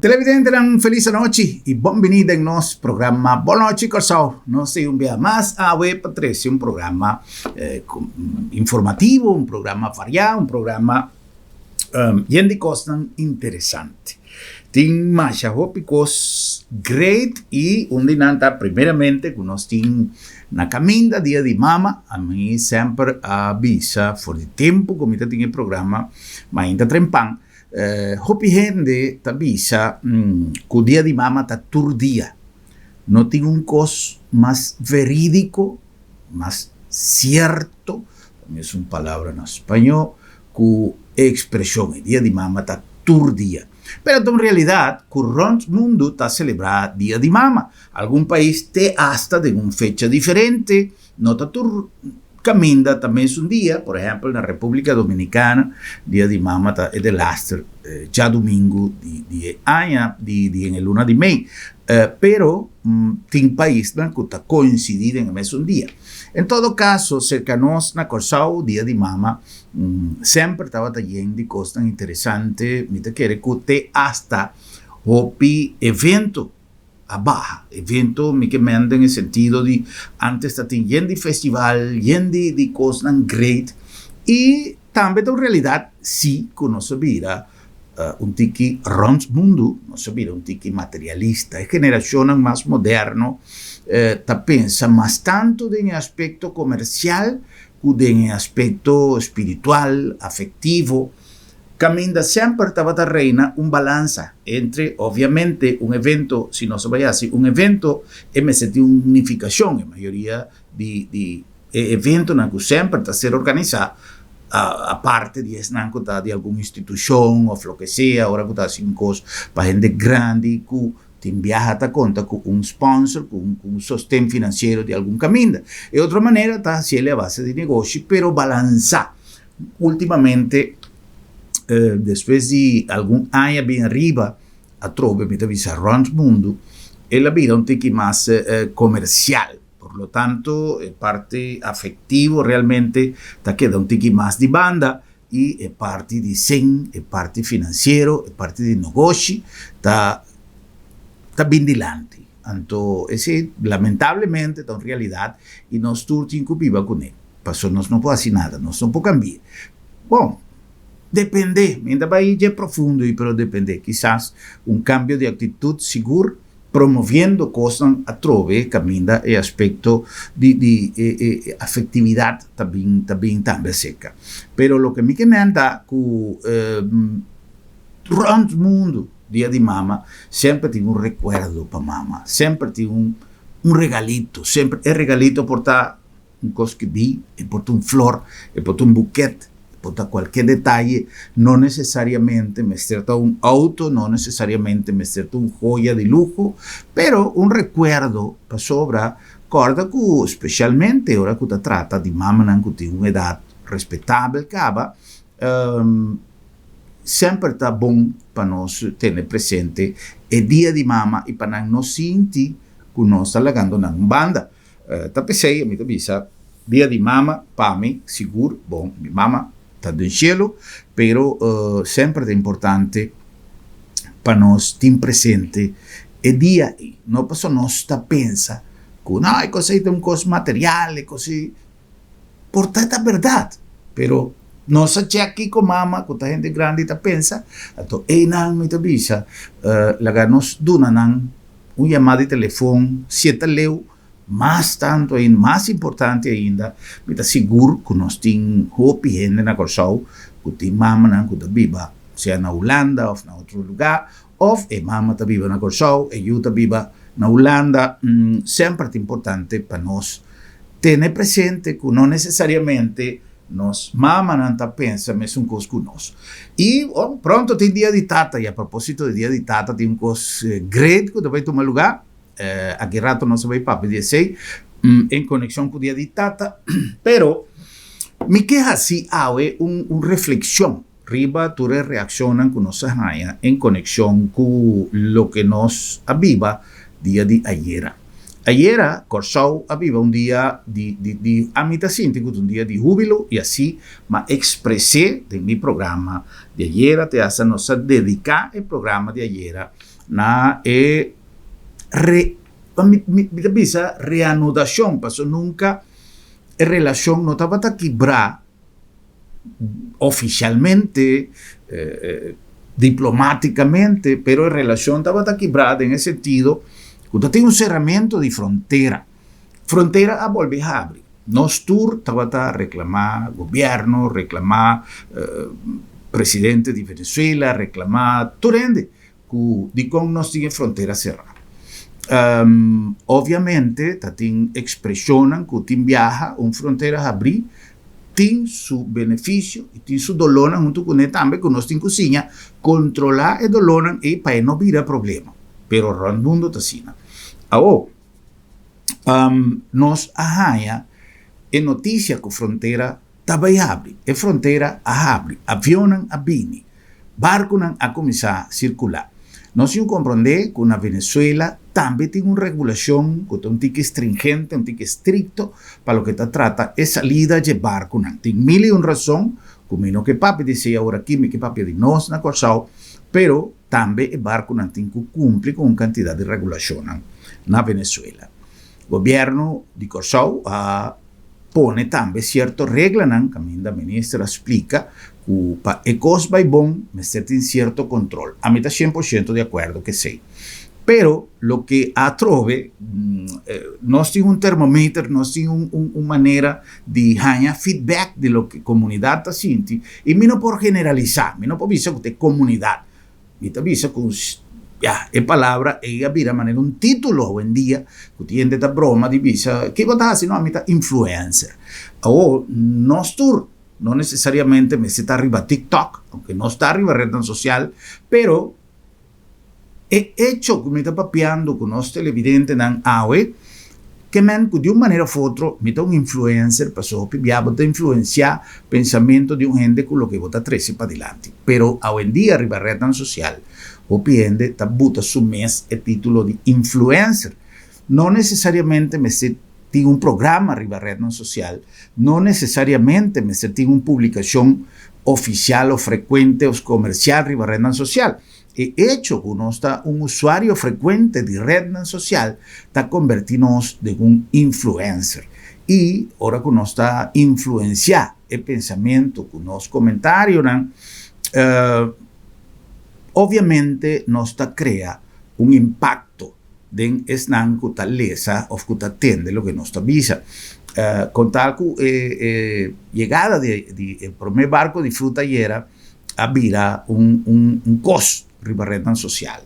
Televidentenan felis anochi y bon bini den nos programa Bon Nochi Kòrsou. Nos tin un bia mas awe pa trece un programa informativo, un programa variá, un programa yen di kosnan interesante. Tin masha hopi kos great y un di nan ta primeramente ku nos tin na kaminda Dia di Mama. Ami semper a bisa for di tempu ku mi ta tin e programa Mainta Trempan. Hopi hende ta bisa ku Dia di Mama ta tur dia. No tin un kos mas verídiko, mas sierto, pa mi usa un palabra na spañó, ku e ekspreshon e Dia di Mama ta tur dia. Pero ta un realidat ku rònt mundu ta selebrá Dia di Mama. Algun pais te asta den un fecha diferente. No ta tur caminda ta mesun dia, por ehempel na Republica Dominicana dia di mama ta e delaster djadumingu di di e aña di di en e luna di mei, pero tin paisnan cu ta coincidi den e mesun dia. En todo caso cerca nos na Corsou dia di mama semper tabata yen di cosnan interesante, mi ta kere cu te hasta hopi evento. A baha. Evento mi ke men den e sentido di antes ta tin yen di festival, yen di di kosnan great i tambe ta un realidat si ku nos a bira un tiki rònt mundu, nos a bira un tiki materialista. E generashonnan mas moderno ta pensa mas tantu den e aspekto komersial ku den e aspekto spiritual, afektivo. Caminda semper tabata reina un balansa entre, obviamente, un evento, si nos a bay haci un evento, e mester tin un nificacion, e mayoria di di e eventonan cu semper ta ser organisa, aparte di esnan cu ta di algun institucion of loke sea, ora cu ta haci un cos pa hende grandi cu tin biaha ta conta cu un sponsor, cu un cu un sosten financiero di algun caminda. E otro manera ta haciele a base di negoshi, pero balansa. Ultimamente, despues di algun aña bin ariba, atrobe mi ta bisa rond mundu, el a bira un tiki mas comercial. Por lo tanto, e parti afectivo realmente ta keda un tiki mas di banda y e parti di sen, e parti financiero, e parti di nogoshi ta ta bin dilanti. Anto esey lamentablemente ta un realidad y nos tur tin cu biba cune. Paso nos no por haci nada, nos no por cambia. Bon, depende, mi ta bay dje profundo y pero depende. Kisas un cambio di actitud sigur promoviendo cosnan atrobe caminda e aspecto di di e e afectividad ta bin ta bin tambe acerca. Pero loke mi ke men ta cu rond mundo dia di mama semper tin un recuerdo pa mama, semper tin un un regalito, semper e regalito por ta Un kos ki di, e por ta un flor, e por ta un buket, e por ta kualke detaye, no nesesariamente mester ta un outo, no nesesariamente mester ta un joya di luho, pero un rekuerdo, pasobra kòrda ku spesialmente ora ku ta trata di mamanan ku tin un edat respetabel kaba, semper ta bon pa nos tene presente e dia di mama i pa nan no sinti ku nos ta lagando nan un banda. Ta p'esei mi ta bisa dia di mama pa mi sigur, bon mi mama ta den shelu, pero semper ta importante pa nos tin presente e dia ei, no pasobra nos ta pensa ku no e kos ei ta un kos material, e kos ei, por ta ta bèrdat, pero nos a chèk kiko mama ku ta hende grandi ta pensa, anto einan mi ta bisa laga nos duna nan Un yamada di telefon, si e ta leu, mas tantu ainda, mas importante ainda, mi ta sigur ku nos tin hopi hende na Kòrsou ku tin mamanan ku ta biba sea na Hulanda òf na otro lugá, òf e mama ta biba na Kòrsou, e yu ta biba na Hulanda. Semper ta importante pa nos tene presente ku no nesesariamente Nos mamanan ta pensa mesun kos ku nos. I oh, pronto tin dia di tata, i a propósito di dia di tata tin un kos great ku ta bai tuma lugá. Aki rato nos a bai papia di esei en konekshon ku dia di tata. Pero mi ke hasi awe un un reflekshon riba tur e reakshonnan ku nos a haña en konekshon ku loke nos a biba dia di ayera. Ayera Kòrsou a biba un dia di di di ami ta sinti ku ta un dia di húbilo i así m'a ekspres'é den mi programa di ayera te hasta nos a dediká e programa di ayera na e re mi mi ta bisa reanudashon pasobra nunka e relashon no tabata kibrá. Oficialmente, diplomáticamente, pero e relacion tabata kibrá den e sentido cu ta tin un cerramento di frontera. Frontera a bolbe habri. Nos tur tabata reclamá gobierno, reclamá presidente di Venezuela, reclamá tur hende Ku dikon nos tin e frontera será? Obviamente ta tin ekspreshonnan ku tin biaha un frontera habrí tin su benefisio i tin su dolónan huntu kuné tambe ku nos tin ku siña kontrolá e dolónan ei pa e no bira problema. Pero rònt mundu ta asina. Awor, nos a haña e notisia ku frontera ta bai habri. E frontera a habri, avionnan a bini, barkunan a kuminsá sirkulá. Nos tin ku komprondé ku na Venezuela tambe tin un regulashon ku ta un tiki stringente, un tiki estrikto pa loke ta trata e salida dje barkunan. Tin mil i un rason ku mi no ke papia di esei aworakí, mi ke papia di nos na Kòrsou, pero tambe e barkunan tin ku kumpli ku un kantidat di regulashonnan na Venezuela. Gobièrnu di Kòrsou a pone tambe sierto reglanan kaminda minister a splika ku pa e kos bai bon mester tin sierto kontrol. Ami ta shen por shento di akuerdo ku esei. Pero loke atrobe nos tin un termometer, nos tin un manera di haña feedback di loke komunidat ta sinti i mi no por generalisá, mi no por bisa ku ta e komunidat. Mi ta bisa ku ya, e palabra ei a bira manera un título awendia ku tin hende ta broma di bisa, ke bo ta hasi? No, ami ta influencer. Awor, nos tur no nesesariamente mester ta riba TikTok, aunke nos ta riba rednan sosial, pero e echo ku mi ta papiando ku nos televidentenan awe, Ke men ku di un manera of otro mi ta un influencer pasobra hopi bia bo ta influencia pensamiento di un hende ku loke bo ta trese padilanti. Pero awendia riba rednan sosial hopi hende ta buta su mes e titulo di influencer. No necesariamente mester tin un programa riba rednan sosial, no necesariamente mester tin un publicacion oficial of frecuente of comercial riba rednan sosial. E echo ku nos ta un usuario frekuente di retnan sosial ta kombertí nos den un influencer. I ora ku nos ta influensiá e pensamentu ku nos komentarionan, obviamente nos ta krea un impakto den esnan ku ta lesa òf ku ta tende loke nos ta bisa. Kon tal ku e yegada di e promé barko di fruta ayera a bira un kos riba retnan sosial.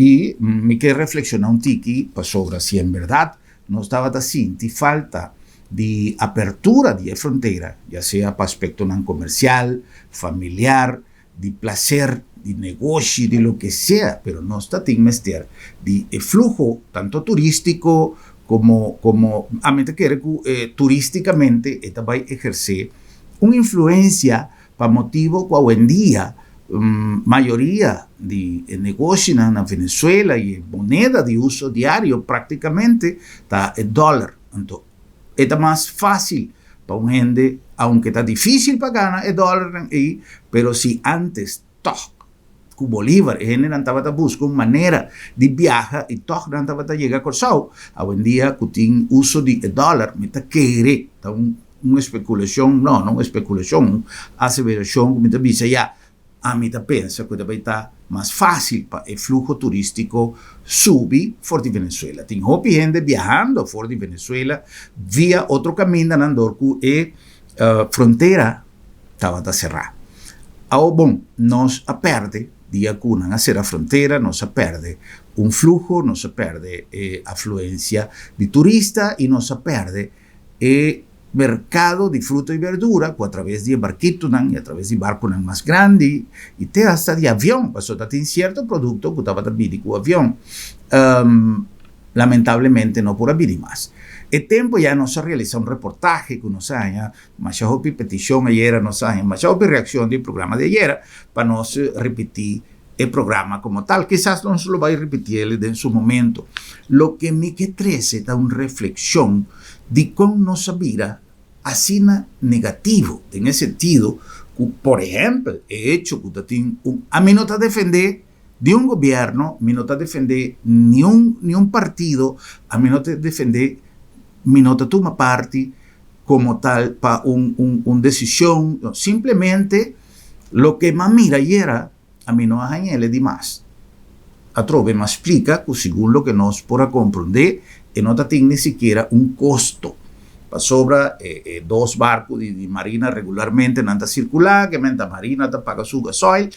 I mi ke reflekshoná un tiki pasobra si en bèrdat nos tabata sinti falta di apertura di e frontera, ya sea pa aspektonan komersial, familiar, di plaser, di negoshi, di loke sea, pero nos ta tin mester di e fluho tanto turístiko komo komo ami ta kere ku turístikamente e ta bai ehersé un influensia Pa motibo cu awendia mayoria di e negoshinan na Venezuela y e moneda di uso diario practicamente ta e dollar. Anto e ta mas facil pa un hende, aunke ta dificil pa gana e dollarnan ey, pero si antes tog cu Bolívar e hendenan tabata busca un manera di biaha y tog nan tabata yega Corsou, awendia cu tin uso di e dollar mi ta kere ta un Un especulacion, no, no un especulacion, un aseveracion cu mi ta bisa ya, ami ta pensa cu ta bay ta mas facil pa e fluho turistico subi for di Venezuela. Tin hopi hende biahando for di Venezuela via otro camindanan dor cu e frontera tabata cera. Awor bon, nos a perde dia cu nan a cera frontera, nos a perde un fluho, nos a perde e afluencia di turista y nos a perde E merkado di fruta i berdura ku atraves di e barkitonan i atraves di barkunan mas grandi i te hasta di avion, pasobra ta tin sierto produkto ku tabata bini ku avion, lamentablemente no por a bini mas. E tempu ya nos a realisa un reportahe ku nos a haña masha hopi petishon ayera, nos a haña masha hopi reakshon di e programa di ayera pa nos ripití. e programa komo tal. Kisas nos lo bai ripitiel den su momento. Loke mi ke trese ta un reflekshon di kon nos a bira asina negativo, den e sentido ku, por ehèmpel, e echo ku ta tin un, ami no ta defendé ni un gobièrnu, mi no ta defendé niun niun partido, ami no ta defendé, mi no ta tuma parti komo tal pa un un un desishon, no, simplemente loke m'a mira ayera, ami no a hañ'el di mas. Atrobe m'a splika ku segun loke nos por a komprondé, e no ta tin ni sikiera un kosto, pasobra e e dos barku di di marina regularmente nan ta sirkulá, ke menta marina ta paga su gasoil,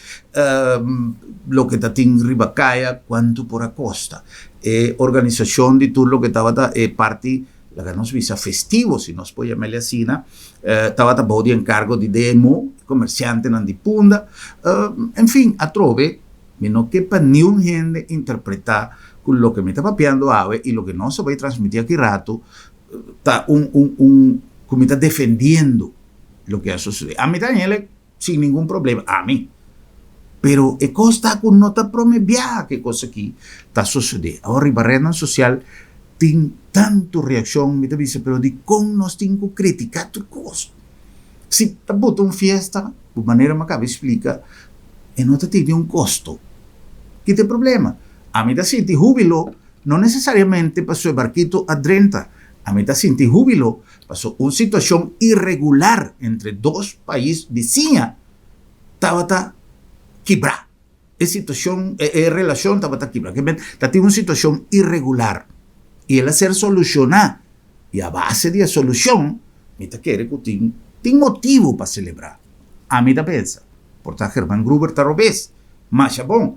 loke ta tin riba kaya kuantu por a kosta. E organisashon di tur loke tabata e parti, laga nos bisa festivo, si nos por yam'el asina, tabata bou di enkargo di DMO, e komersiantenan di Punda, en fin, atrobe mi no ke pa niun hende interpretá ku loke mi ta papiando awe i loke nos a bai transmití aki ratu ta un un un ku mi ta defendiendo loke a sosodé. Ami ta hende sin ningun problema, ami. Pero e kos ta ku no ta prome biaha ku e kos aki ta sosodé. Awor riba rednan sosial tin tantu reakshon, mi ta bisa pero dikon nos tin ku kritiká tur kos? Si ta bota un fiesta, ku manera mi a kaba di splika, e no ta tene un kosto. Ki ta e problema? Ami ta sinti húbilo, no nesesariamente pasobra e barkito a drenta. Ami ta sinti húbilo pasobra un situashon iregular entre dos pais bisiña tabata kibrá. E situashon, e relashon tabata kibrá. Ke men, ta tin un situashon iregular i el a ser solushoná. I a base di e solushon, mi ta kere ku tin tin motibu pa selebrá. Ami ta pensa, por ta German Gruber ta robes, masha bon,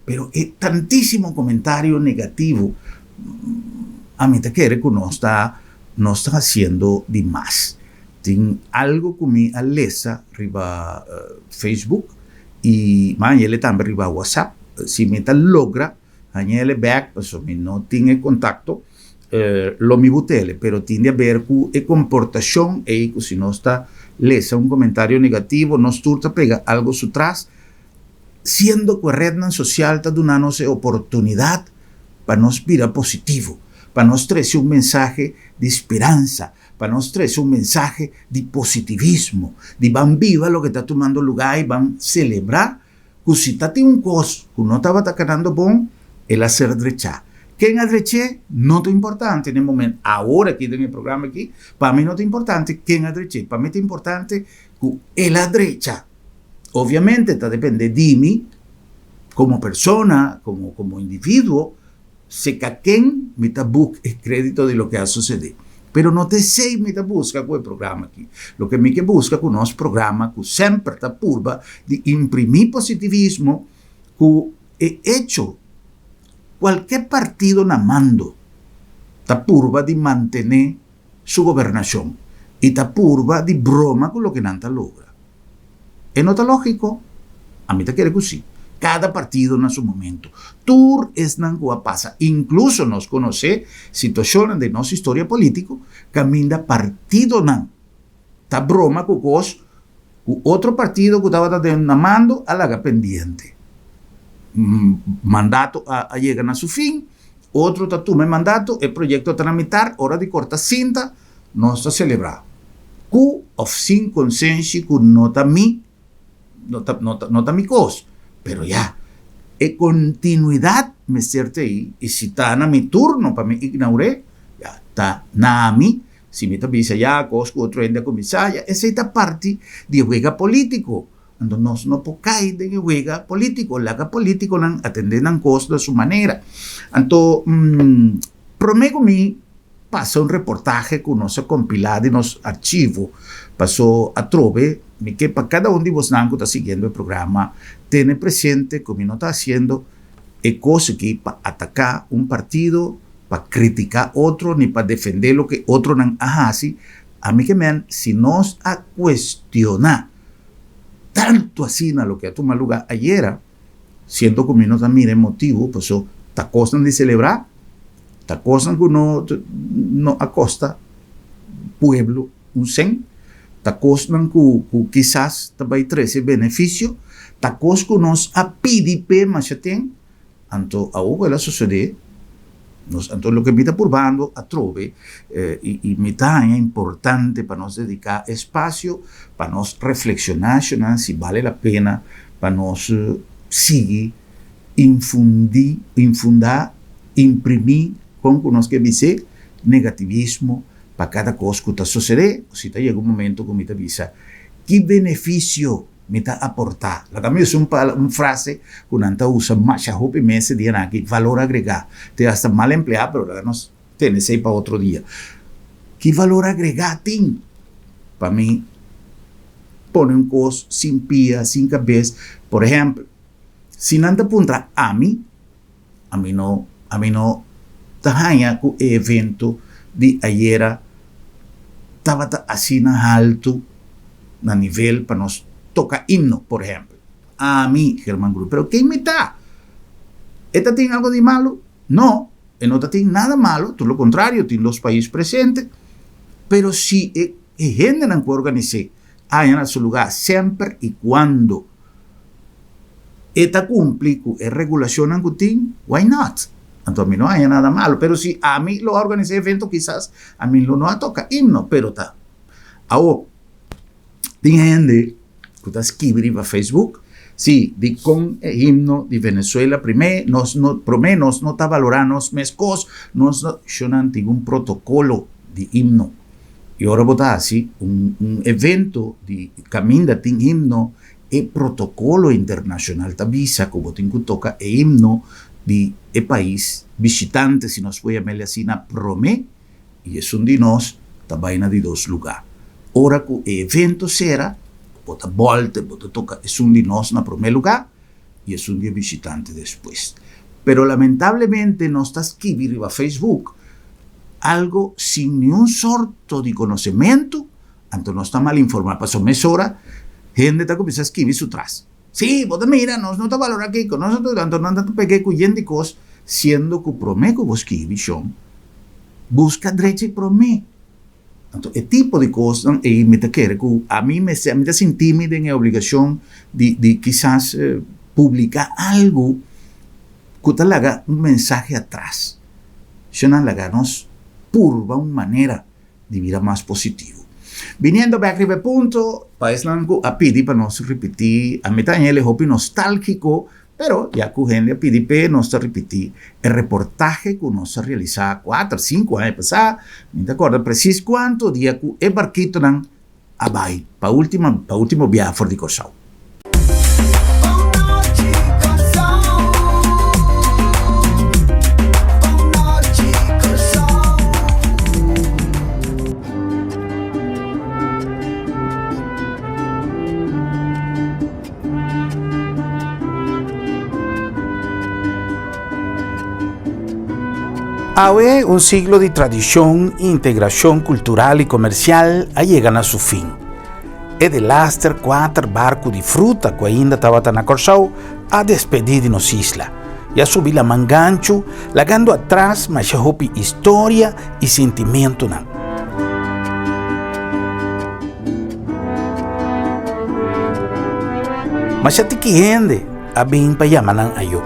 pero e tantísimo komentario negativo, ami ta kere ku nos ta nos ta hasiendo di mas. Tin algu ku mi a lesa riba Facebook i mi a hañ'el tambe riba WhatsApp, si mi ta logra hañ'el bèk pasobra mi no tin e kontakto, lo mi but'el, pero tin di haber ku e komportashon ei ku si nos ta lesa un komentario negativo nos tur ta pega algu su tras, siendo ku e rednan sosial ta duna nos e oportunidat pa nos bira positivo, pa nos trese un mensahe di speransa, pa nos trese un mensahe di positivismo, di ban biba loke ta tumando lugá i ban selebrá ku si ta tin un kos ku no tabata kanando bon, el a ser drechá. Ken a drech'é no ta importante na e momento, awor aki den e programa aki, pa mi no ta importante ken a drech'é, pa mi ta importante ku el a drecha. Obviamente ta depende di mi komo persona, komo komo individuo, Seca ken mi ta buk e credito di loke a sucede. Pero no ta esey mi ta busca cu e programa aki. Loke mi ke busca cu nos programa cu semper ta purba di imprimi positivismo cu e hecho cualke partido na mando ta purba di mantene su gobernacion y ta purba di broma cu loke nan ta logra. E no ta lógiko? Ami ta kere ku sí. Kada partido na su momento. Tur esnan ku a pasa, inkluso nos konosé situashonnan den nos historia polítiko kaminda partidonan ta broma ku kos ku otro partido ku tabata den na mando a laga pendiente. Mandato a yega na su fin, otro ta tuma e mandato, e proyekto a tramitar, ora di korta sinta, Nos ta selebrá ku òf sin konsenshi ku no ta mi, no ta, no ta, no ta mi kos. Pero ya, e kontinuidat mester ta ei i si ta na mi turno pa mi ignaur'é, ya, ta na mi. Si mi ta bisa ya kos ku otro hende a kuminsá, ya esei ta parti di e wega polítiko. Anto nos no por kai den e wega polítiko. Laga polítikonan atendé nan kos na su manera. Anto, promé ku mi Pasa un reportahe ku nos a kompilá di nos archivo paso atrobe mi ke pa kada un di bosnan ku ta siguiendo e programa tene presente ku mi no ta hasiendo e kos aki pa ataká un partido, pa kritiká otro ni pa defendé loke otronan a hasi. Ami ke men si nos a kuestioná tantu asina loke a tuma lugá ayera, siendo ku mi no ta mira e motibu paso ta kosnan di selebrá. Ta kosnan ku no no a kosta pueblo un sèn, ta kosnan ku ku kisas ta bai trese benefisio, Ta kos ku nos a pidi p'e masha ten, anto awor ku el a sosodé, nos anto loke mi ta purbando atrobe i i mi ta haña importante pa nos dediká espasio pa nos reflekshoná shonnan si bale la pena pa nos sigui infundí, infundá, imprimí, kon ku nos ke bis'é, negativismo pa kada kos ku ta sosodé, o si ta yega un momento ku mi ta bisa, ki benefisio mi ta aportá? Laga mi usa un pala, un frase ku nan ta usa masha hopi mes e dianan aki, valor agregá. Te hasta mal empleá, pero laga nos tene esei pa otro dia. Ki valor agregá tin pa mi pone un kos sin pia, sin kabes? Por ehèmpel, si nan ta puntra ami, Ami no, ami no ta haña ku e evento di ayera tabata asina haltu na nivel pa nos toka himno, por ehèmpel. Ami, German Cruz. Pero ken mi ta? E ta tin algo di malu? No, e no ta tin nada malu, tur lo kontrario, tin dos pais presente. Pero si e hendenan ku a organis'é haña na su lugá semper i kuando e ta cumpli cu e regulacionnan cu tin, why not? Anto ami no haña nada malo, pero si ami lo a organisa e evento kisas ami lo no a toca himno, pero ta awor tin hende cu ta skibi riba Facebook, si dicon e himno di Venezuela prime nos no prome nos no ta valora nos mes cos, nos no, shonan tin un protocolo di himno y ora bo ta haci un un evento di caminda tin himno E protokolo internashonal ta bisa ku bo tin ku toka e himno di e pais bishitante, si nos por yam'el asina, promé i esun di nos ta bai na di dos lugá. Ora ku e evento sera, bo ta bòlta i bo ta toka esun di nos na promé lugá i esun di e bishitante despues. Pero lamentablemente nos ta skibi riba Facebook algo sin niun sorto di konosementu. Anto nos ta mal informá, pasobra mesora hende ta kuminsá skibi su tras. Sí, bo ta mira, nos no ta balorá kiko, nos no ta, anto nan ta peg'é ku yen di kos, siendo ku promé ku bo skibi, shon, buska drechi promé. Anto e tipo di kosnan ei mi ta kere ku ami mester, ami ta sinti mi den e obligashon di di kisas publiká algu ku ta laga un mensahe atras. Shonnan laga nos purba un manera di bira mas positivo. Biniendo bek riba e punto, pa esnan ku a pidi pa nos ripití, a mi ta haña el e hopi nostálgiko, pero ya ku hende a pidi p'e, nos ta ripití e reportahe ku nos a realisá kuater, sinku aña pasá, mi ta kòrda presis kuantu dia ku e barkitonan a bai pa última pa último biaha for di Kòrsou. Awe un siglo di tradishon i integrashon kultural i komersial a yega na su fin. E delaster kuater barku di fruta ku ainda tabata na Kòrsou a despedí di nos isla i a subi laman ganchu lagando atras masha hopi historia i sintimentunan. Masha tiki hende a bin pa yama nan ayó.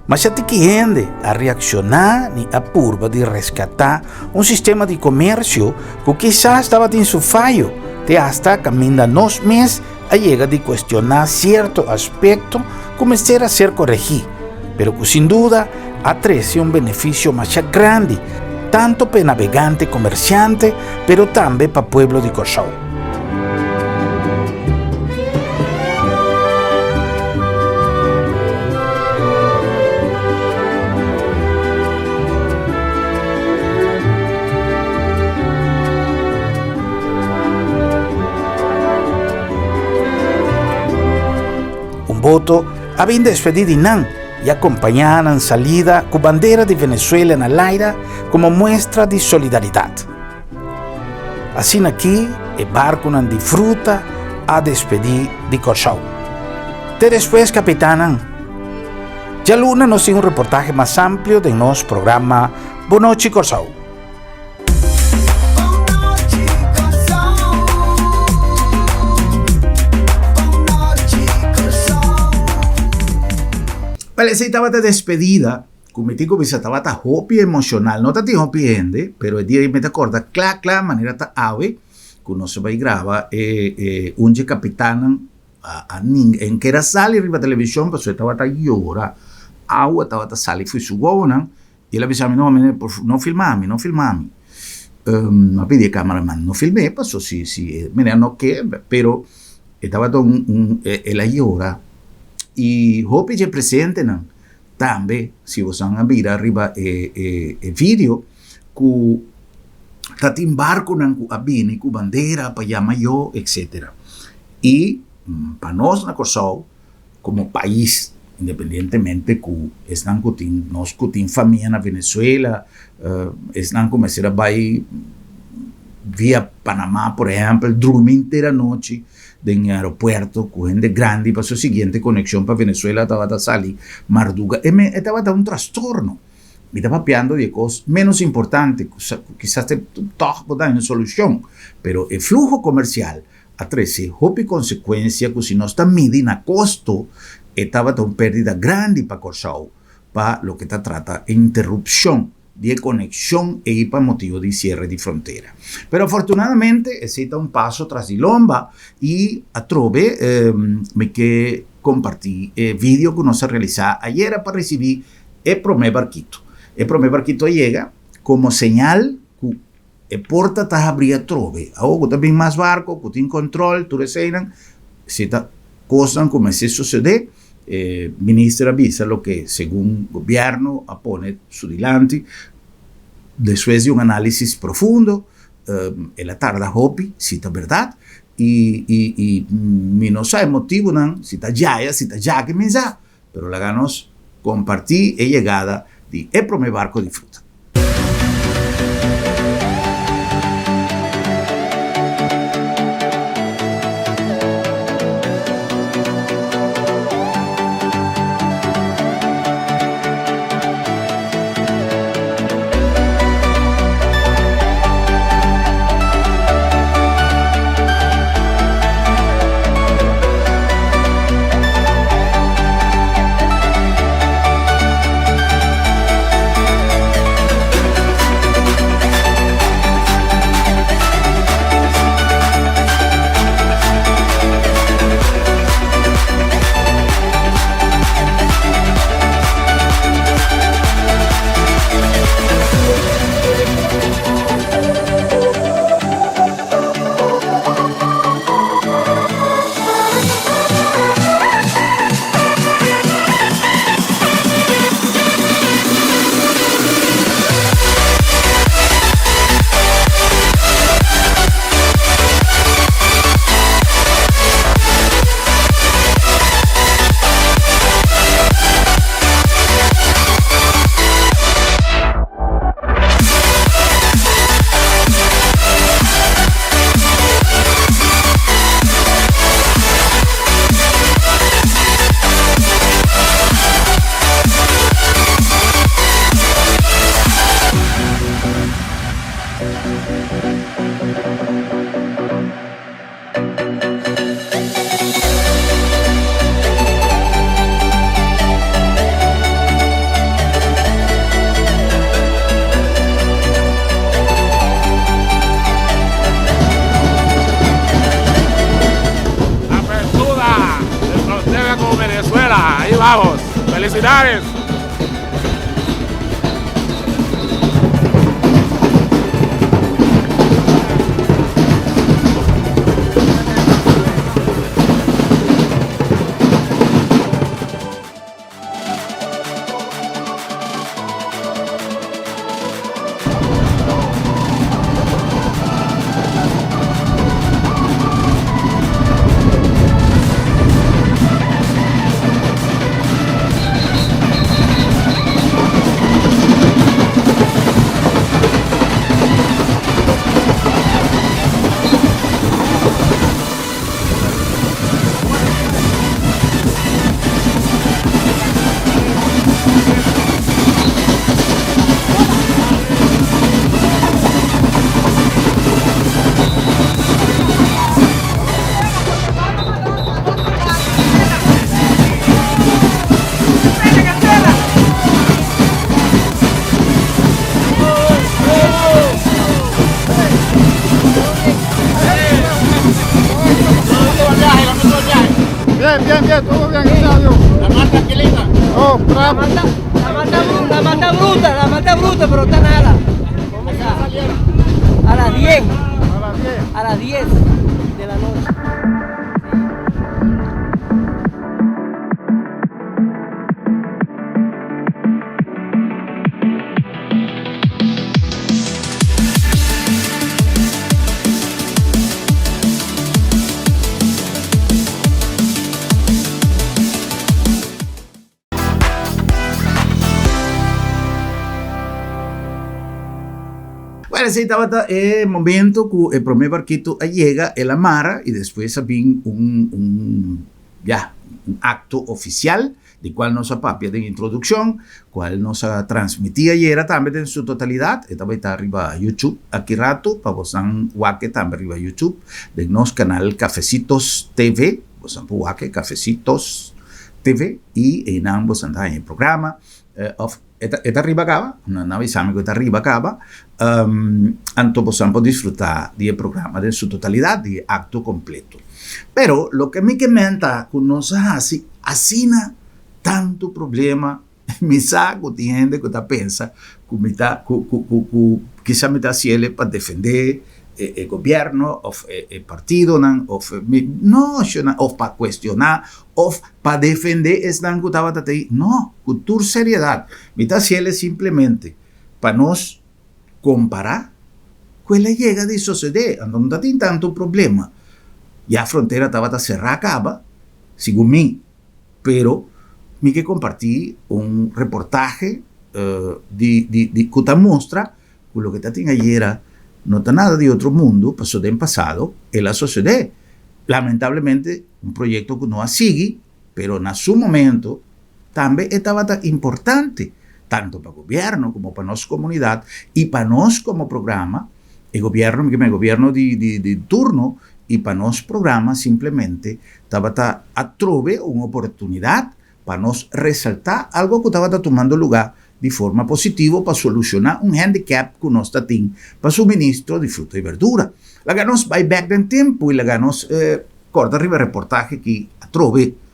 Masha tiki hende a reakshoná ni a purba di reskatá un sistema di komersio ku kisas tabatin su fayo te asta kaminda nos mes a yega di kuestioná sierto aspekto ku mester a ser koregí, pero ku sin duda a trese un benefisio masha grandi tantu pa e nabegante komersiante pero tambe pa pueblo di Kòrsou. Un boto a bin despedí di nan i a kompañá nan salida ku bandera di Venezuela na laira komo muestra di solidaridat. Asina ki e barkunan di fruta a despedí di Kòrsou. Te despues, kapitannan! Djaluna nos tin un reportahe mas amplio den nos programa Bonochi Kòrsou. Wel, esei tabata despedida ku mi tin ku bisa tabata hopi emoshonal. No ta tin hopi hende, pero e dia ei mi ta kòrda kla kla manera ta awe ku nos a bai graba e e un dje kapitannan a a ninga en keda sali riba televishon pasobra e tabata yora. Awa tabata sali for su wowonan I el a bisa mi, No, meneer, por no filma mi, no filma mi. Mi a pidi e cameraman no film'é, paso si si e meneer no ke, pero e tabata un un el a yora. I hopi dje presentenan tambe, si boso a bira riba e e e video, ku ta tin barkunan ku a bini ku bandera pa yama yo, etcetera. I pa nos na Kòrsou, Como pais, independientemente cu esnan cu tin, nos cu tin famia na Venezuela, esnan cu mester a bay via Panama, por ehempel, drumi henter anochi den e aeropuerto cu hende grandi pasobra e siguiente conexion pa Venezuela tabata sali marduga. E me, e tabata un trastorno. Mi ta papiando di e cos menos importante, cu kisas tog bo ta haña un solucion, pero e fluho comercial a trese hopi konsekuensia ku si nos ta midi na kosto e tabata un pèrdida grandi pa Kòrsou pa loke ta trata e interupshon di e konekshon ei pa motibu di siere di frontera. Pero afortunadamente esei ta un paso tras di lomba i atrobe mi ke kompartí e video ku nos a realisá ayera pa risibí e promé barkito. E promé barkito a yega komo señal ku E porta ta habrí atrobe. Awor ku ta bin mas barko, ku tin kòntròl, tur eseinan, si ta kosnan ku mester sosodé, e minister a bisa loke segun gobièrnu a pone su dilanti, despues di un análisis profundo, el a tarda hopi, si ta bèrdat, i i i mi no sa e motibunan, si ta djaya, si ta djaki, mi sa. Pero laga nos comparti e yegada di e prome barco di fruta. Trabajamos. La mata bruta, la mata bruta, la mata bruta, pero está nada. A las 10. A las 10 de la noche. Bueno, esei tabata e momento ku e promé barkito a yega, el a mara i despues a bin un un ya un akto ofisial di kual nos a papia den introdukshon, kual nos a transmití ayera tambe den su totalidat. E ta bai ta riba YouTube aki rato pa bosnan wak e tambe riba YouTube den nos kanal Cafecitos TV. Bosan por wak e Cafecitos TV i einan bosan ta haña e programa òf e ta e ta riba kaba? Nan a bisa mi ku e ta riba kaba. Anto bosan por disfrutá di e programa den su totalidat, di e akto kompleto. Pero loke mi ke menta ku nos a hasi asina tantu problema, mi sa ku tin hende ku ta pensa ku mi ta ku ku ku ku kisa mi ta hasiel pa defendé e e gobièrnu òf e e partidonan òf mi no òf pa kuestioná òf pa defendé esnan ku tabata ta ei. No, ku tur seriedat mi ta hasiel simplemente pa nos kompará ku el a yega di sosodé, anto no ta tin tantu problema. Ya frontera tabata será kaba, segun mi, pero mi ke kompartí un reportahe di di di ku ta mustra ku loke ta tin ayera no ta nada di otro mundu, pasobra den pasado el a sosodé. Lamentablemente un proyekto ku no a sigui, pero na su momento Tambe e tabata importante tanto pa gobierno como pa nos comunidad y pa nos como programa, e gobierno, mi kier gobierno di di di turno y pa nos programa simplemente tabata atrobe un oportunidad pa nos resalta algo cu tabata tumando lugar di forma positivo pa soluciona un handicap cu nos ta tin pa suministro di fruta y berdura. Laga nos bay bek den tempo y laga nos corda riba e reportahe ki atrobe.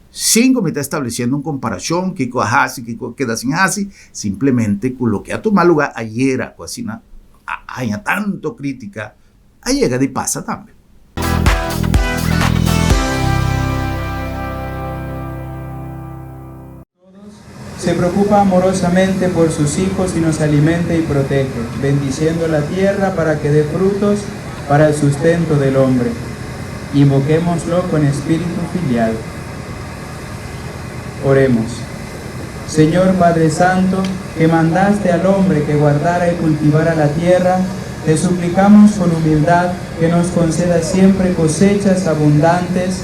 Sin ku mi ta establesiendo un komparashon, kiko a hasi, kiko a keda sin hasi, simplemente ku loke a tuma lugá ayera ku asina a haña tantu krítika, a yega di pasa tambe. Se preocupa amorosamente por sus hijos y nos alimenta y protege, bendiciendo la tierra para que dé frutos para el sustento del hombre. Invoquémoslo con espíritu filial. Oremos. Señor Padre Santo, que mandaste al hombre que guardara y cultivara la tierra, te suplicamos con humildad que nos conceda siempre cosechas abundantes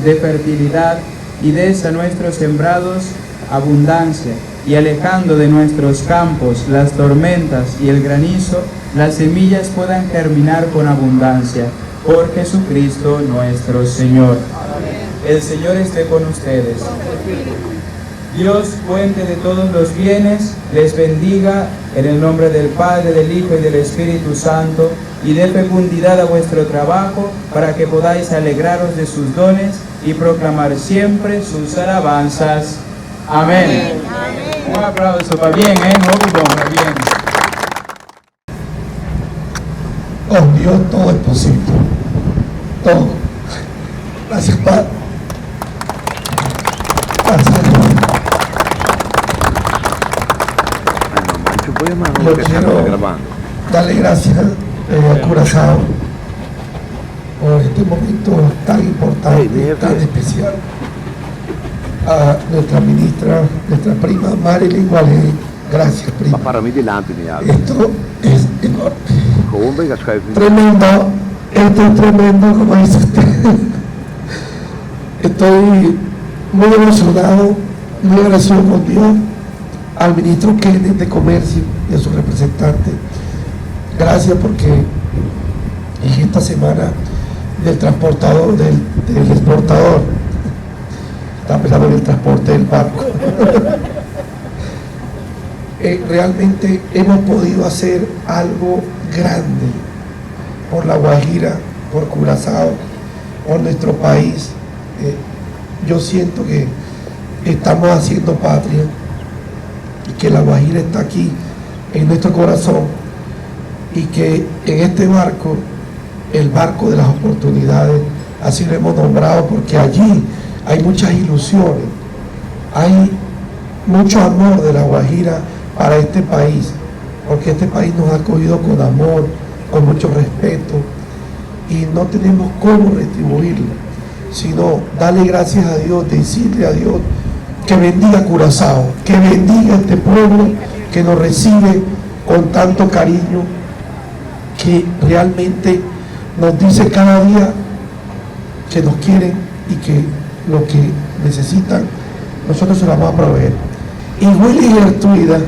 de fertilidad y des a nuestros sembrados abundancia, y alejando de nuestros campos las tormentas y el granizo, las semillas puedan germinar con abundancia. Por Jesucristo nuestro Señor. El Señor esté con ustedes. Dios, fuente de todos los bienes, les bendiga en el nombre del Padre, del Hijo y del Espíritu Santo, y dé fecundidad a vuestro trabajo para que podáis alegraros de sus dones y proclamar siempre sus alabanzas. Amén. Un aplauso, pa bien, eh? Hopi bon, pa bien. Con Dios todo es posible. Todo. Gracias, Padre. Gracias. Yo quiero darle gracias eh, a Curazao por este momento tan importante, tan especial. A nuestra ministra, nuestra prima Marilyn Gualé, gracias prima. Esto es enorme. Tremendo, esto es tremendo, como dice usted. Estoy muy emocionado, muy agradecido con Dios, al ministro Kenneth de Comercio y a su representante. Gracias porque en esta semana del transportador, del, del exportador, estaba pensando en el transporte del barco. Eh, realmente hemos podido hacer algo grande por La Guajira, por Curazao, por nuestro país. Eh, yo siento que estamos haciendo patria y que la Guajira está aquí en nuestro corazón y que en este barco, el barco de las oportunidades, así lo hemos nombrado porque allí hay muchas ilusiones, hay mucho amor de la Guajira para este país, porque este país nos ha acogido con amor, con mucho respeto, y no tenemos cómo retribuirlo, sino darle gracias a Dios, decirle a Dios que bendiga Curazao, que bendiga este pueblo que nos recibe con tanto cariño, que realmente nos dice cada día que nos quieren y que lo que necesitan, nosotros se lo vamos a proveer. Y Willy Gertruida,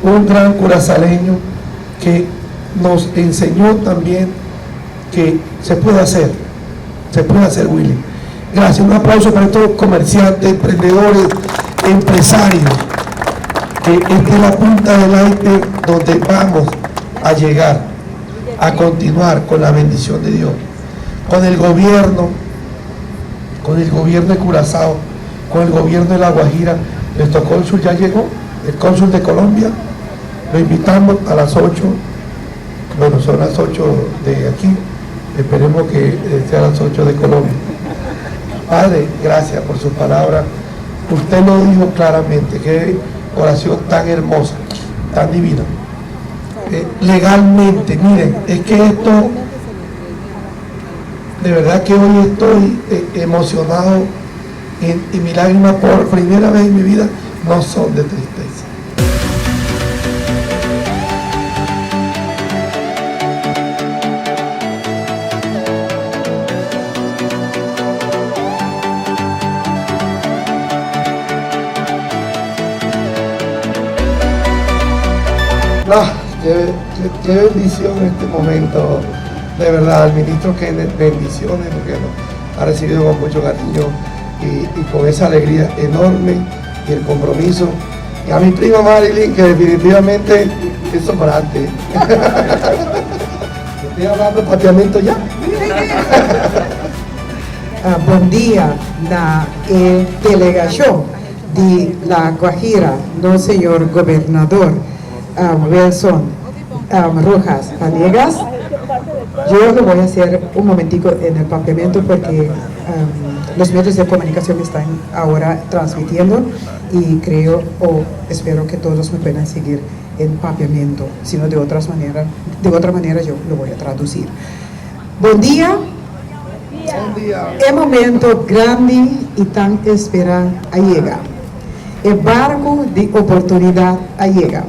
un gran curazaleño que nos enseñó también que se puede hacer, se puede hacer, Willy. Gracias, un aplauso para estos comerciantes, emprendedores, empresarios, que esta es la punta del iceberg donde vamos a llegar, a continuar con la bendición de Dios, con el gobierno, con el gobierno de Curazao, con el gobierno de La Guajira. Nuestro cónsul ya llegó, el cónsul de Colombia, lo invitamos a las 8, bueno, son las 8 de aquí, esperemos que sea las 8 de Colombia. Padre, gracias por su palabra. Usted lo dijo claramente, qué oración tan hermosa, tan divina. Legalmente, miren, es que esto, de verdad que hoy estoy emocionado y mis lágrimas por primera vez en mi vida no son de tristeza. No, qué bendición este momento, de verdad, al ministro Kenneth, bendiciones, porque nos ha recibido con mucho cariño y con esa alegría enorme y el compromiso. Y a mi prima Marilyn, que definitivamente es sobrante. Estoy hablando papiamento ya. Bon dia na e delegacion di La Guajira, nos señor gobernador Wilson Rojas Vanegas. Yo lo voy a hacer un momentico en el papiamento porque los medios de comunicación están ahora transmitiendo y creo o espero que todos me puedan seguir en papiamento, sino de otras maneras, de otra manera yo lo voy a traducir. Bon dia. Bon dia. E momento grandi y tan espera a yega. E barco di oportunidad a yega.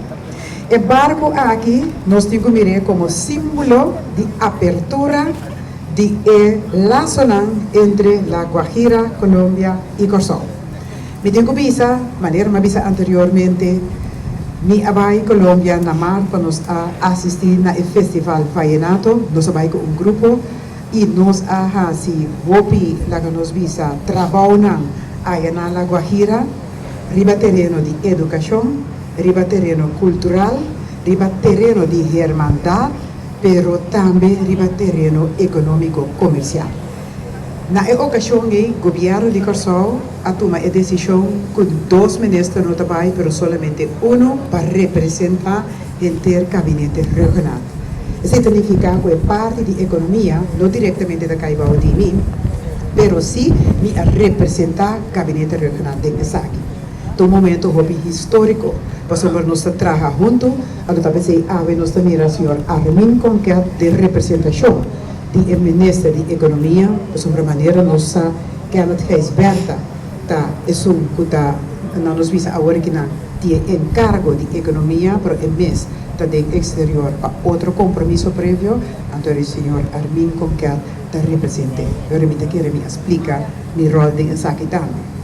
E barco aki nos tin cu mira como simbolo di apertura di e lasonan entre La Guajira, Colombia y Corsou. Mi tin cu bisa, manera mi a bisa anteriormente, mi a bay Colombia na maart pa nos a asisti na e Festival Vallenato. Nos a bay cu un grupo y nos a haci hopi, laga nos bisa, trabounan aya na La Guajira riba tereno di educacion, riba tereno cultural, riba tereno di hermandad, pero tambe riba tereno economico comercial. Na e ocasion ei Gobierno di Corsou a tuma e decision cu dos minister no ta bay pero solamente uno pa representa henter Gabinete Rhuggenaath. Esey ta nifica cu e parti di economia no directamente ta cay bao di mi, pero si mi a representa Gabinete Rhuggenaath den esaki. Ta un momento hopi historico pasobra nos ta traha hunto, anto ta pesey awe nos ta mira señor Armin Konket den representacion di e minister di Economia, pasobra manera nos sa Kenneth Gijsbertha ta esun cu ta na nos bisa awor akinan di e encargo di economia, pero e mes ta den exterior pa otro compromiso previo, anto e señor Armin Konket ta represente. Pero mi ta kere mi a splica mi rol den esaki tambe.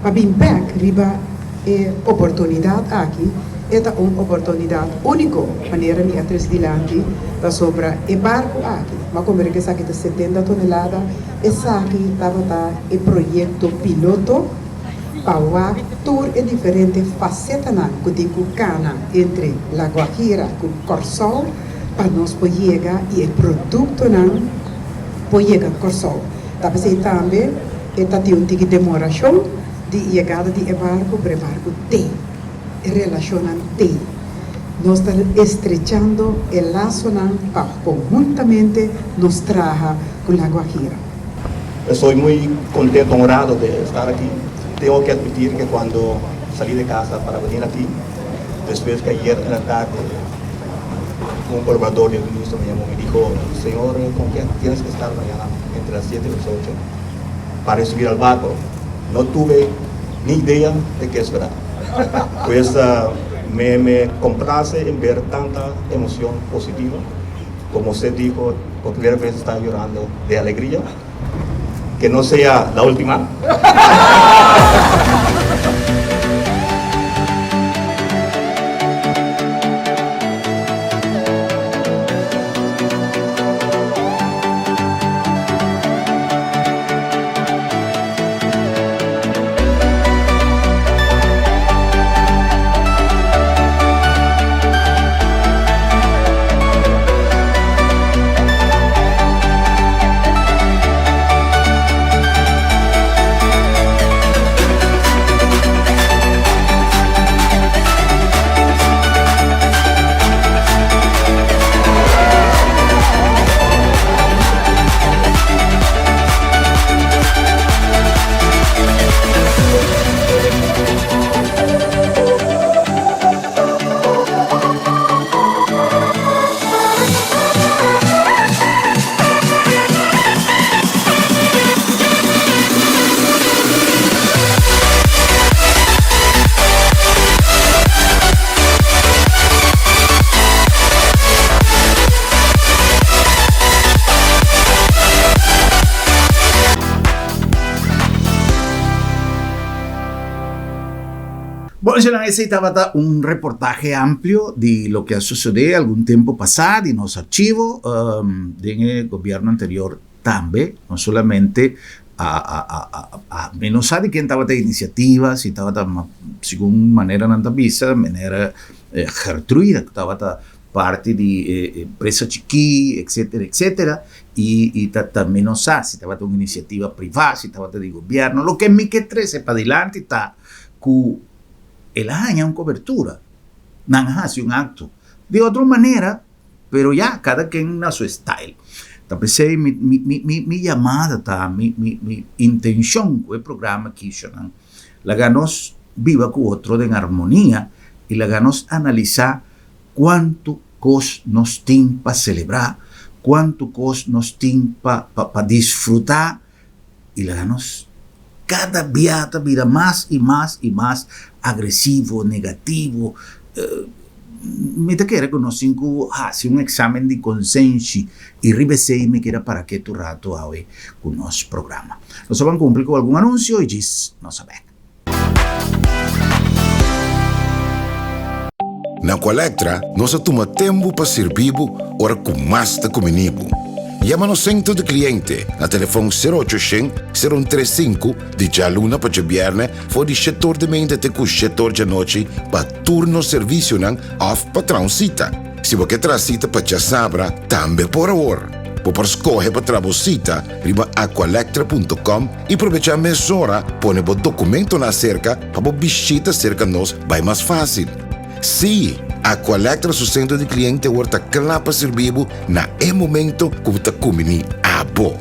Pa bin bek riba e oportunidad aki, e ta un oportunidad unico, manera mi a tres dilanti, pasobra e barco aki, m'a komprende ku esaki ta 70 tonelada, esaki tabata e proyecto piloto pa wak tur e diferente facetanan ku tin ku kana entre La Guajira ku Kòrsou pa nos por yega i e productonan por yega Kòrsou. Ta p'esei tambe e ta tin un tiki demorashon. di yegada di e barku, pero e barku t'ei, e relashonnan t'ei. Nos ta estrechando e lasonan pa konhuntamente nos traha ku La Guajira. Estoy muy contento, honrado de estar aquí. Tengo que admitir que cuando salí de casa para venir aquí, después que ayer en la tarde un colaborador del ministro me llamó y me dijo, señor, ¿con quién tienes que estar mañana entre las 7 y las 8 para subir al barco? No tuve ni idea de qué esperar. Pues me, me complace en ver tanta emoción positiva. Como usted dijo, por primera vez está llorando de alegría. Que no sea la última. Bon, señora, esei tabata un reportahe amplio di loke a sucede algun tempo pasá di nos archivo um, den e gobierno anterior tambe, no solamente a, a, a, a, a mi no sa di ken tabata e iniciativa, si tabata segun manera nan ta bisa, manera eh, Gertruida, ku tabata parti di e empresa chikí, etcétera, etcétera, i i ta ta mi no sa si tabata un inisiativa privá, si tabata di gobièrnu. Loke mi ke trese padilanti ta ku el a haña un kobertura, nan a hasi un akto. Di otro manera, pero ya, kada ken na su style. Ta p'esei mi mi mi mi mi yamada ta, mi mi mi intenshon ku e programa aki, shonnan, laga nos biba ku otro den armonia i laga nos analisá Cuanto cos nos tin pa celebra, cuanto cos nos tin pa pa disfruta y laga nos cada bia ta bira mas y mas y mas agresivo, negativo. Mi ta kere cu nos tin cu haci un examen di consenshi y riba esey mi keda para ketu rato awe cu nos programa. Nos a ban cumpli cu algun anuncio y djis nos a bek. Na Aqualectra nos a tuma tempu pa sirbi bo ora ku mas ta kumini bo. Yama nos sentro di kliente na telefòn sero ocho shen, sero un tres sinku di djaluna pa djabièrnè for di shet or di meinta te ku shet or djanochi pa tur nos servisionan òf pa traha un sita. Si bo ke traha sita pa djasabra tambe por awor. Bo por skohe pa traha bo sita riba aqualectra punto com i probechá mesora pone bo dokumentonan aserka pa bo bishita serka nos bai mas fásil. Sí, Aqualectra su sentro di kliente awor ta kla pa sirbi bo na e momento ku bo ta kumbiní abo.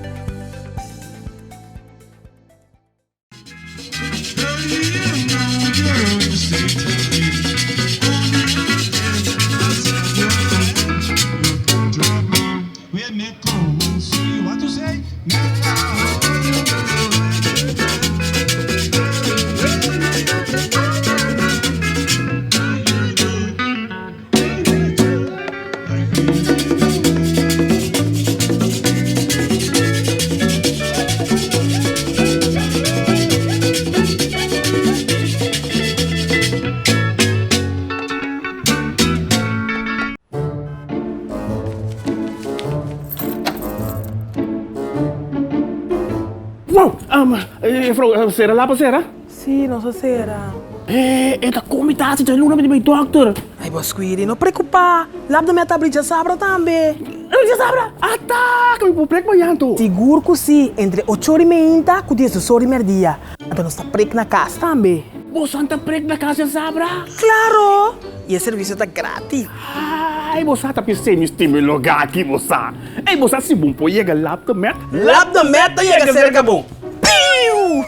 Wow! Juffrouw, sera lapa sera? Sí, nos a sera. E ta kon mi ta hasi djaluna mi ta bai dòkter. Ay, bos Guidi, no preokupá. Lap na mi a tabli djasabra tambe. Djasabra, ata ku mi por prek mañan anto? Sigur ku si, entre ocho ora i meinta ku diesdos ora i merdia. Anto nos ta prek na kas tambe. Boso ta prek na kas djasabra? Klaro! I e servisio ta gratis. Ai, bo sa ta pis'é mi stima e lugá aki, bo sa. Ei, bo sa si bo por yega Lab de Met? Lab de Met ta yega serka bo. Piu!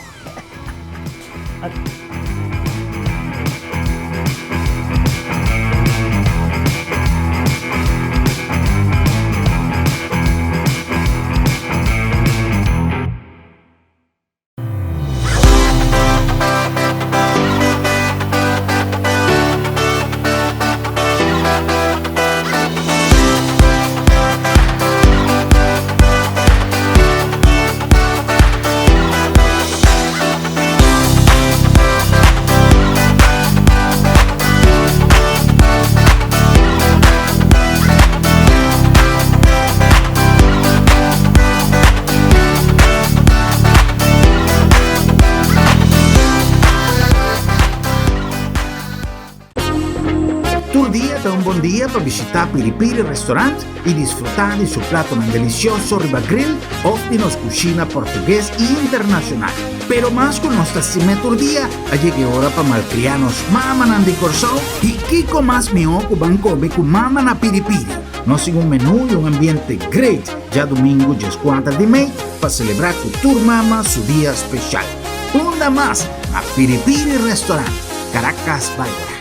Tur dia ta un bon dia pa bishitá Piri Piri Restaurant i disfrutá di su platonan delicioso riba grill of di nos cushina portugues i internacional. Pero mas cu nos ta stim'é tur dia, a yega e ora pa malcriá nos mamanan di Corsou i kico mas mihó cu ban come cu mama na Piri Piri. Nos tin un menú i un ambiente great djadumingu dieskuater di mei pa selebrá ku tur mama su dia speshal. Unda mas na Piri Piri Restaurant, Caracas Bairro.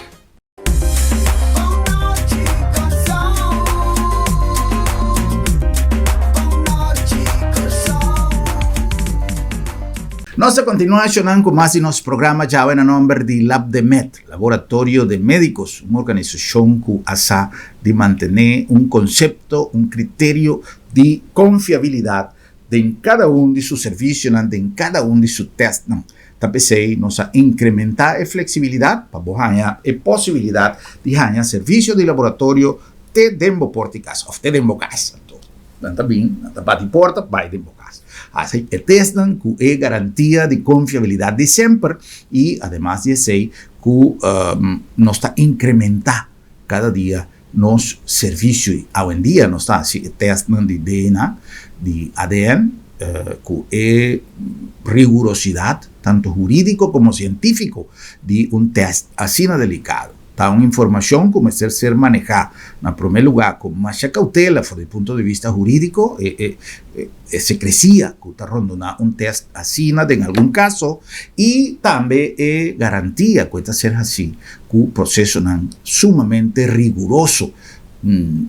Nos ta kontinuá shonnan ku mas di nos programa djawe na nòmber di Labdemed, Laboratorio de Médicos, un organisashon ku a sa di mantené un konsepto, un kriterio di konfiabilidat den kada un di su servisionan, den kada un di su tèstnan. Ta p'esei nos a inkrementá e fleksibilidat pa bo haña e posibilidat di haña servisio di laboratorio te den bo porta di kas òf te den bo kas. Anto nan ta bin, nan ta bati porta bai den bo kas. Hasi e tèstnan ku e garantia di konfiabilidat di semper i ademas di esei ku nos ta inkrementá kada dia nos servisio i awendia nos ta hasi e tèstnan di DNA, di ADN, ku e rigurosidat tantu hurídiko komo sientífiko di un tèst asina delikado. Ta un informashon ku mester ser manehá na promé lugá ku masha koutela for di punto di bista hurídiko, e e sekresia ku ta rondoná un tèst asina den algun kaso i tambe e garantia ku e ta ser hasí ku prosesonan sumamente riguroso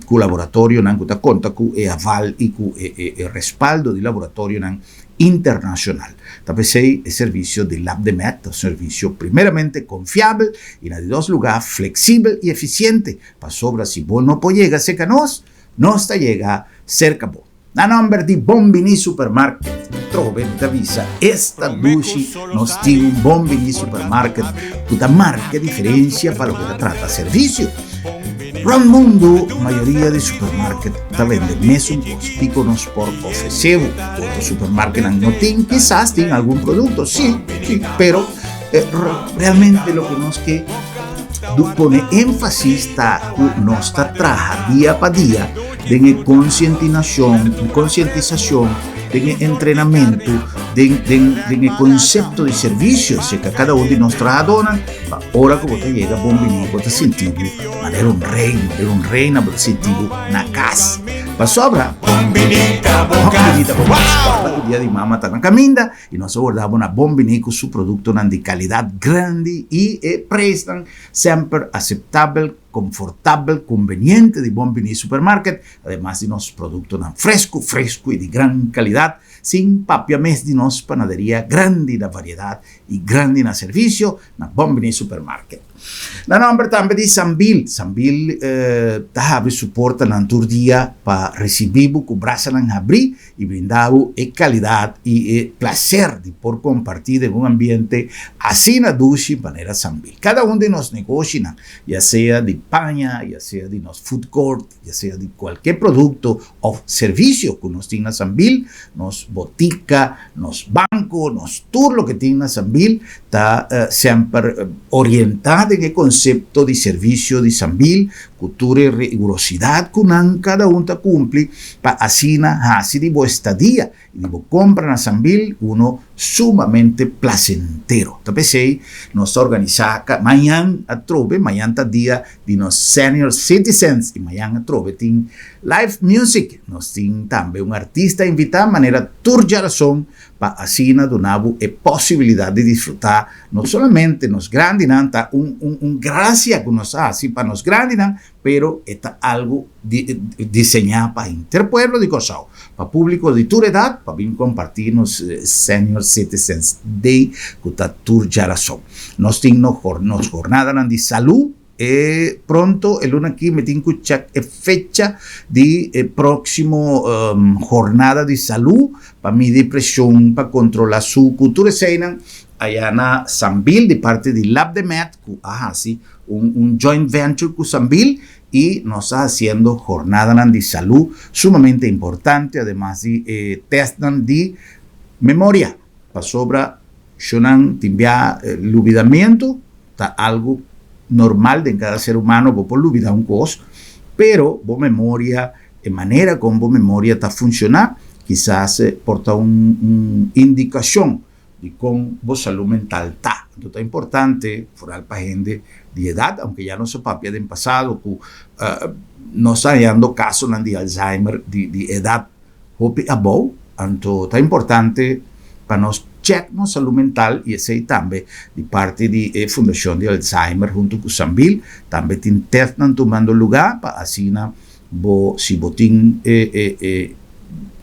ku laboratorionan ku ta konta ku e aval i ku e respaldo di laboratorionan internashonal. Ta p'esei e servisio di Labdemed ta un servisio primeramente konfiabel i na di dos lugá fleksibel i efisiente, pasobra si bo no por yega serka nos, nos ta yega serka bo. Na nomber di Bon Bini Supermarket, trobe ta bisa esta dushi nos tin un Bon Bini Supermarket ku ta marka diferensia pa loke ta trata servisio. Rònt mundu mayoria di supermarket ta bende mesun kos, kiko nos por ofresé bo? Otro supermarketnan no tin, kisas tin algun produkto, sí, sí, pero realmente loke nos ke pone énfasis ta ku nos ta traha dia pa dia den e konsientinashon, konsientisashon, den e entrenamentu, den den den e konsepto di servisio serka kada un di nos trahadónan, pa ora ku bo ta yega bon bini bo ta sinti bo manera un rei, manera un reina bo ta sinti bo na kas. Pasobra, bon bini ta bo kas, ora ku dia di mama ta na kaminda i nos a worda bo na bon bini ku su produktonan di kalidat grandi i e preisnan semper aseptabel. Konfortabel, konbeniente di Bon Bini Supermarket, ademas di nos produktonan fresku, fresku i di gran kalidat, sin papia mes di nos panaderia grandi na variedat i grandi na servisio na Bon Bini Supermarket. Na nòmber tambe di Sambil, Sambil ta habri su portanan tur dia pa risibí bo ku brasanan habrí i brinda bo e kalidat i e plaser di por kompartí den un ambiente asina dushi manera Sambil. Kada un di nos negoshinan, ya sea di paña, ya sea di nos food court, ya sea di kualke produkto òf servisio ku nos tin na Sambil, nos botika, nos banko, nos tur loke tin na Sambil ta semper orientá. den e konsepto di servisio di Sambil ku tur e rigurosidat ku nan kada un ta kumpli pa asina hasi di bo estadia i di bo kompra na Sambil uno sumamente plasentero. Ta p'esei nos ta organisá mañan atrobe, mañan ta dia di nos senior citizens i mañan atrobe tin live music. Nos tin tambe un artista invitá manera tur djarason pa asina duna bo e posibilidat di disfrutá no solamente nos grandinan, ta un un un gracia ku nos a hasi pa nos grandinan, pero e ta algu di diseñá pa henter pueblo di Kòrsou, pa públiko di tur edat pa bin kompartí nos Senior Citizens Day ku ta tur djarason. Nos tin nos jornadanan di salú. E pronto e luna aki mi tin ku chèk e fecha di e próksimo jornada di salú pa midi preshon, pa kontrolá suku, tur eseinan aya na Sambil di parti di Labdemed ku a hasi un un joint venture ku Sambil i nos ta hasiendo jornadanan di salú sumamente importante ademas di e tèstnan di memoria pasobra shonnan tin bia lubidamentu. Ta algu normal den kada ser humano, bo por lubida un kos, pero bo memoria, e manera kon bo memoria ta funshoná, kisas por ta un un indikashon di kon bo salú mental ta. Anto ta importante, foral pa hende di edat, aunke ya nos a papia den pasado ku nos ta hañando kasonan di Alzheimer di di edat hopi abou, anto ta importante pa nos chèk nos salú mental i esei tambe di parti di e Fundashon di Alzheimer huntu ku Sambil tambe tin tèstnan tumando lugá pa asina bo si bo tin e e e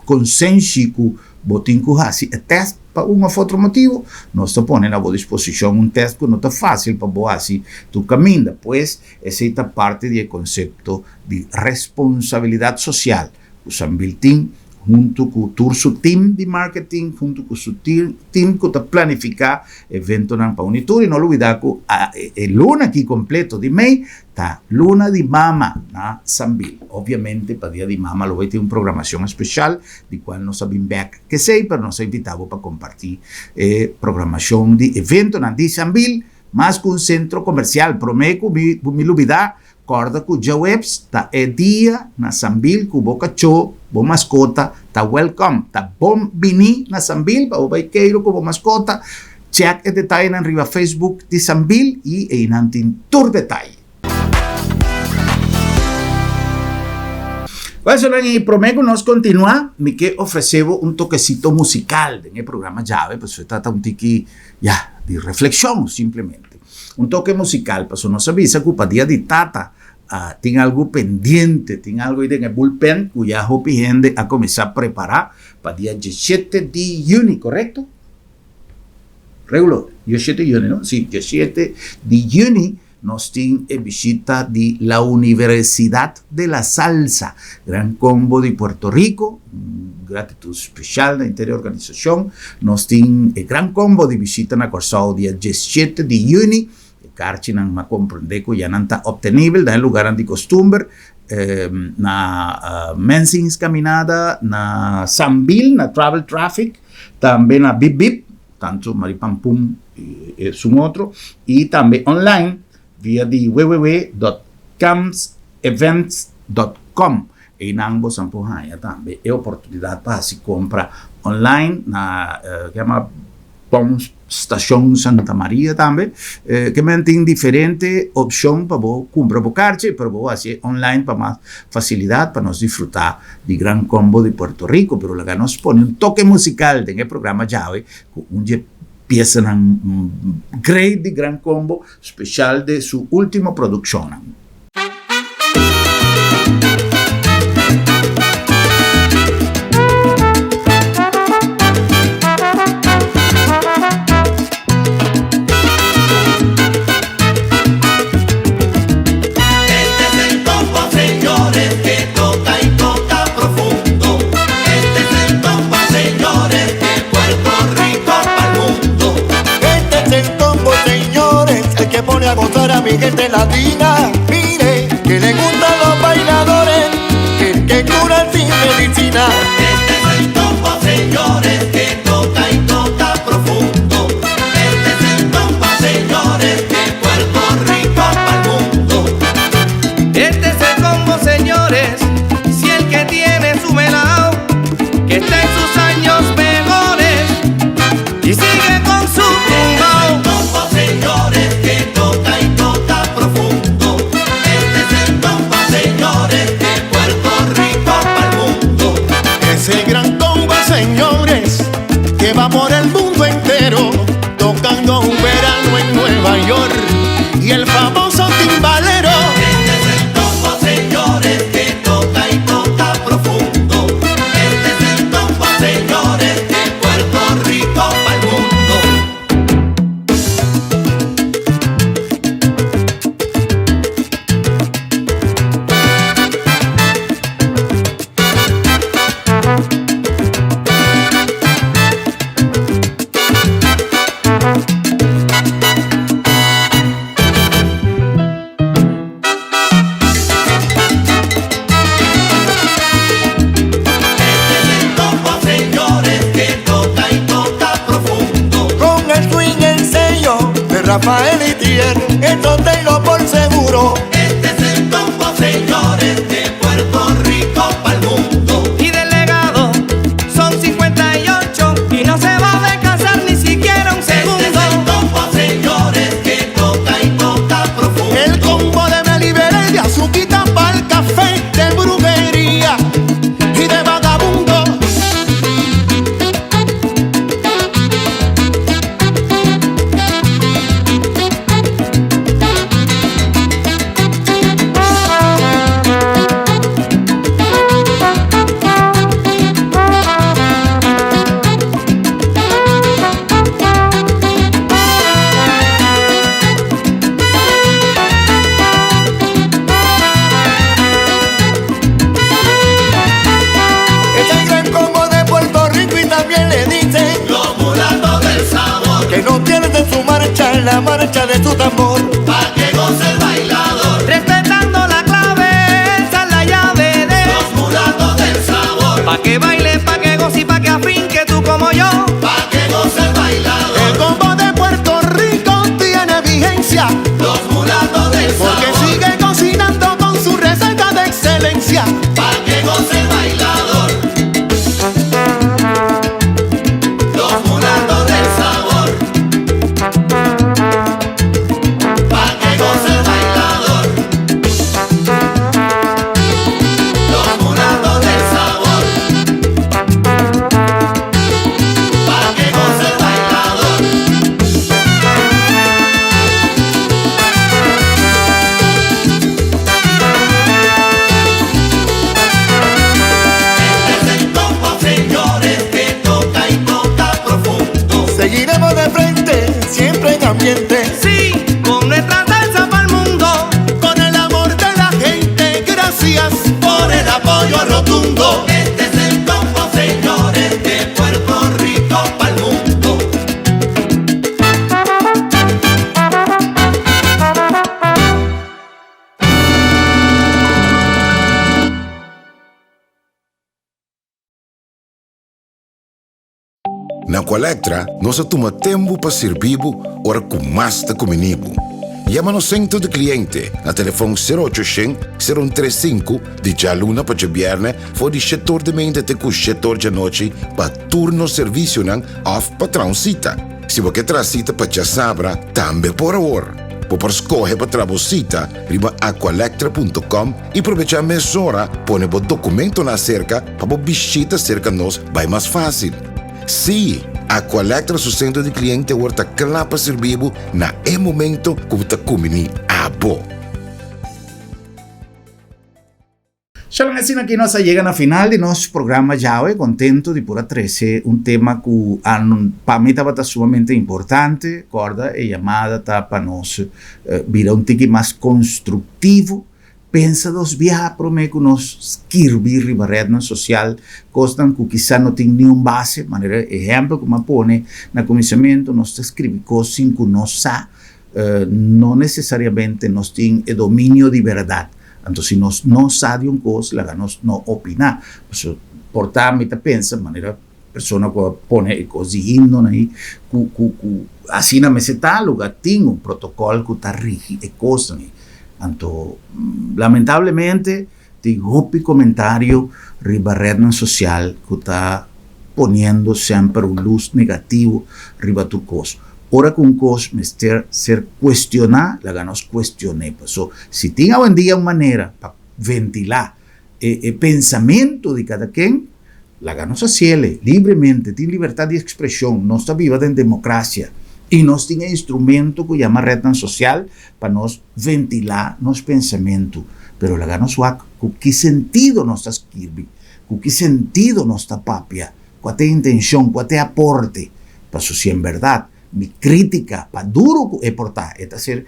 konsenshi ku bo tin ku hasi e tèst pa un òf otro motibu nos ta pone na bo disposishon un tèst ku no ta fásil pa bo hasi tur kaminda pues esei ta parti di e konsepto di responsabilidat sosial. Ku Sambil tin, huntu ku tur su tim di marketing, huntu ku su tim ku ta planifiká eventonan pa uni tur. I no lubidá ku e luna aki kompleto di mei ta Luna di Mama na Sambil. Obviamente pa Dia di Mama lo bai tin un programashon espeshal di kual nos a bin bèk kesei, pero nos a invitá bo pa kompartí e programashon di eventonan di Sambil mas ku un sentro komersial. Promé ku mi lubidá, Kòrda ku djaweps ta e dia na Sambil ku bo kachó, bo maskota, ta wèlkòm. Ta bon bini na Sambil pa bo bai keiru ku bo maskota. Chèk e detayenan riba Facebook di Sambil i einan tin tur detaye. Wèlsonan i promé ku nos kontinuá mi ke ofresé bo un tokesito musikal den e programa djawe pasobra ta ta un tiki ya di reflekshon simplemente. Un toke musical, pasobra nos a bisa cu pa dia di tata tin algo pendiente, tin algo ahi den e bullpen cu ya hopi hende a cuminsa prepara pa dia diesshete di juni, corecto? Regulo, diesshete di juni, no? Si, diesshete di juni nos tin e bishita di La Universidad de la Salsa, gran combo di Puerto Rico, un gratitud special na henter e organisacion. Nos tin e gran combo di bishita na Corsou dia diesshete di juni. E karchinan m'a comprende cu ya nan ta obtenibel na e lugarnan di costumber, na Mensing's Caminada, na Sambil, na Travel Traffic, tambe na Bip Bip, tanto Maripampum y esun otro, y tambe online via di www.camsevents.com. Einan bosan por haña tambe e oportunidat pa hasi kompra online na ke yama Pom Stashon Santa Maria tambe. Ke men tin diferente opshon pa bo kumpra bo karchi, pero bo hasi online pa mas fasilidat pa nos disfrutá di Gran Combo di Puerto Rico. Pero laga nos pone un toke musikal den e programa djawe ku un dje piesanan great di Gran Combo, speshal de su ultimo produkshonnan. Este es el combo, señores, que toca y toca profundo. Este es el combo, señores, de Puerto Rico pa'l mundo. Este es el combo, señores, el que pone a gozar a mi gente latina. Mire, que le gustan los bailadores, el que cura sin medicina. Este es el combo, señores, que toca y toca profundo. Este es el combo, señores, de Puerto Rico. señores, de Puerto Rico pa'l mundo. Y delegado son 58 y no se va a descansar ni siquiera un segundo. Este es el combo, señores, que toca y toca profundo. El combo de Meliberé, de azuquita pa'l café, de brujería y de vagabundo. Es el gran combo de Puerto Rico y también le dicen los mulatos del sabor, que no pierden su marcha en la marcha de su tambor. Pa' que goce el bailador, Respetando la clave, esa es la llave de los mulatos del sabor. Pa' que baile, pa' que goce y pa' que afinque tú como yo. Pa' que goce el bailador, El combo de Puerto Rico tiene vigencia, los mulatos del sabor. porque sigue cocinando con su receta de excelencia. Pa' que goce el bailador, los mulatos del sabor. Pa' que goce el bailador, los mulatos del sabor. Pa' que goce el bailador. Este es el combo, señores, que toca y toca profundo. Seguiremos de frente, siempre en ambiente, Sí, con nuestra salsa pa'l mundo. con el amor de la gente. Gracias por el apoyo rotundo. Este es el combo, señores, de Puerto Rico pa'l mundo. Na Aqualectra, nos a tuma tempu pa sirbi bo ora ku mas ta kumini bo. Yama nos sentro di kliente na telefòn 0800 0135 di djaluna pa djabièrnè for di shetor di meinta te ku shetor djanochi pa tur nos servisionan òf pa traha un sita. Si bo ke traha sita pa djasabra, tambe por awor. Bo por skohe pa traha bo sita riba aqualectra.com i probechá mesora pone bo dokumentonan aserka pa bo bishita serka nos bai mas fásil. Sí, Aqualectra su sentro di kliente awor ta kla pa sirbi bo na e momento ku bo ta kumbiní abo. Shalom asina aki nos a yega na final di nos programa djawe, contento di por a trece un tema cu pa mi tabata sumamente importante, corda e yamada ta pa nos bira un tiki mas constructivo, pensa dos biaha prome cu nos skirbi riba rednan social cosnan cu kisa no tin niun base, manera ehempel cu mi a pone na cuminsamento nos ta scribi cos sin cu nos sa No necesariamente nos tin e dominio di berdad. Anto si nos no sa di un cos, laga nos no opina. Pasobra por ta mi ta pensa manera persona cu a pone e cos di himno nan cu cu cu asina mester ta luga tin un protocol cu ta rigi e cosnan ei. Anto lamentablemente tin hopi comentario riba rednan social cu ta poniendo semper un luz negativo riba tur cos. Ora cu un cos mester ser cuestiona, laga nos cuestion'e. Paso si tin awendia un manera pa ventila e e pensamento di cada ken, laga nos haciele libremente. Tin libertad di expresion, nos ta biba den democracia y nos tin e instrumento cu yama rednan social pa nos ventila nos pensamento. Pero laga nos wak cu ki sentido nos ta skirbi, cu ki sentido nos ta papia, cua ta e intencion, cua ta e aporte. Paso si en berdad mi critica, pa duro cu e por ta, e ta ser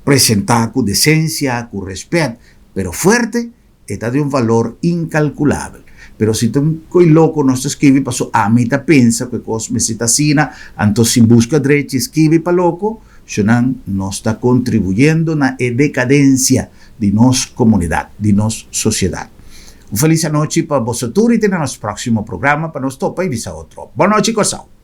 presenta cu decencia, cu respet, pero fuerte, e ta di un valor incalculabel. Pero si ta un coi loco nos ta scribi paso ami ta pensa cu e cos mester ta asina, anto si busca drechi scribi pa loco, shonan nos ta contribuyendo na e decadencia di nos comunidad, di nos sociedad. Un feliz anochi pa boso tur y te na nos proximo programa pa nos topa y bisa otro. Bon nochi Corsou!